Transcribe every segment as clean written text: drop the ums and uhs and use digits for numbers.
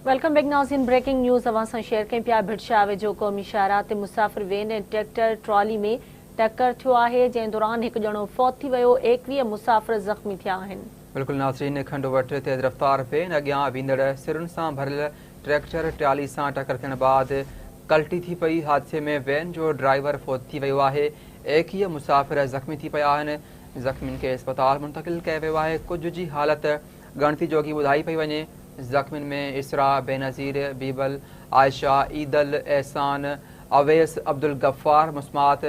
Welcome back ناظرين breaking news اوهان سان شيئر ڪيون پيا ڀٽ شاهه ويجهو قومي شاهراهه تي مسافر وين ۽ ٽريڪٽر ٽرالي ۾ ٽڪر ٿيو آهي جنهن دوران هڪ ڄڻو فوت ٿي ويو 21 مسافر زخمي ٿيا آهن. بلڪل ناظرين کنڊ وٽ تيز رفتار وين اڳيان ويندڙ سرن سان ڀريل ٽريڪٽر ٽرالي سان ٽڪر ٿيڻ بعد ڪلٽي ٿي پئي حادثي ۾ وين جو ڊرائيور فوت ٿي ويو آهي 21 مسافر زخمي ٿي پيا آهن زخمين کي اسپتال منتقل ڪيو ويو آهي ڪجهه جي حالت ڳڻتي جوڳي ٻڌائي پئي وڃي. زخمين ۾ اسراء، بينظير، بيبل، عائشه، عيدل، احسان، اويس، عبدالغفار، مسمات،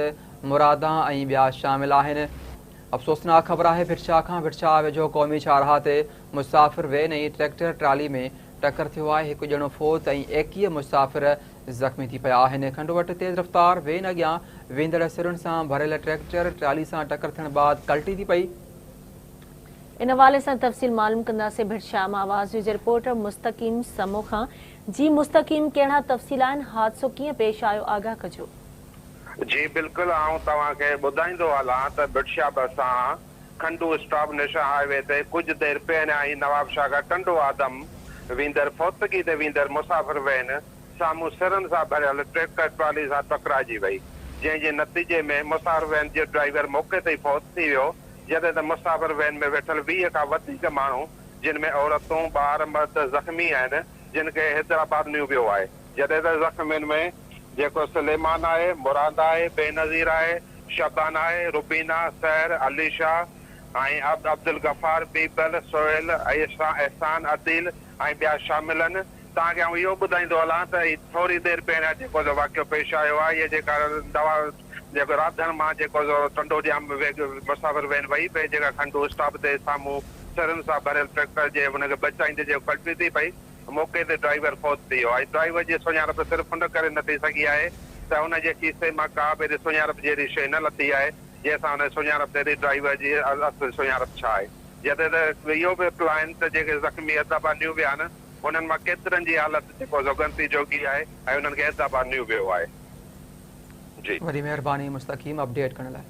مرادان ۽ ٻيا شامل آهن. افسوسناڪ خبر آهي ڀٽشاهه کان ڀٽشاهه ويجهو قومي شاهراهه تي مسافر وين ۽ ٽريڪٽر ٽرالي ۾ ٽڪر ٿيو آهي هڪ ڄڻو فوت ۽ 21 مسافر زخمي ٿي پيا آهن. کنڊ وٽ تيز رفتار وين اڳيان ويندڙ سرن سان ڀريل ٽريڪٽر ٽرالي سان ٽڪر ٿيڻ بعد ڪلٽي ٿي پئي. ان حوالي سان تفصيل معلوم ڪنداسين ڀٽ شاهه مان آواز نيوز جي رپورٽر مستقيم سمو کان جي مستقيم ڪهڙا تفصيل آهن حادثو ڪيئن پيش آيو آگاهه ڪجو. جي بلڪل آئون توهان کي ٻڌائيندو هلان ته ڀٽ شاهه ڀرسان کنڊو اسٽاپ نيشنل هاء وي تي ڪجهه دير پهريان ئي نوابشاهه کان ٽنڊو آدم ويندڙ فوتگي تي ويندڙ مسافر وين سامهون سرن سان ڀريل ٽريڪٽر ٽرالي سان ٽڪرائجي وئي جنهن جي نتيجي ۾ مسافر وين جو ڊرائيور موقعي تي ئي فوت ٿي ويو جڏهن ته مسافر وين ۾ ويٺل 20 کان وڌيڪ ماڻهو جن ۾ عورتون، ٻار، مرد زخمي آهن جن کي حيدرآباد نيو ويو آهي جڏهن ته زخمين ۾ جيڪو سليمان آهي، مراد آهي، بينظير آهي، شبان آهي، روبينا، سحر، علي شاهه ۽ عبدالغفار، بيبل، سهيل، احسان، عديل ۽ ٻيا شامل آهن. توهان کي آئون اهو ٻڌائيندو هلان ته هي ٿوري دير پهريان جيڪو سو واقعو پيش آيو آهي هيء جيڪا دوا جيڪو راڌڻ مان جيڪو سو ٽنڊو ڄام مسافر وين وئي پئي جيڪا کنڊو اسٽاپ تي سامهون سرن سان ڀريل ٽريڪٽر جي ان کي بچائيندي جيڪو ڪلٽي ٿي پئي موقعي تي ڊرائيور فوت ٿي ويو ۽ ڊرائيور جي سڃاڻپ صرف ان ڪري نه ٿي سگهي آهي ته ان جي کيسي مان ڪا به اهڙي سڃاڻپ جهڙي شيء نه لٿي آهي جنهن سان ان جي سڃاڻپ ٿئي ته ڊرائيور جي اصل سڃاڻپ ڇا آهي جڏهن ته اهو به اطلاع آهن ته جيڪي زخمي حيدرآباد نيو ويا آهن انهن مان ڪيترن جي حالت جيڪو سو ڳڻتي جوڳي آهي ۽ انهن کي حيدرآباد نيو ويو آهي. جي. وڏي مهرباني مستقيم اپڊيٽ ڪرڻ لاء.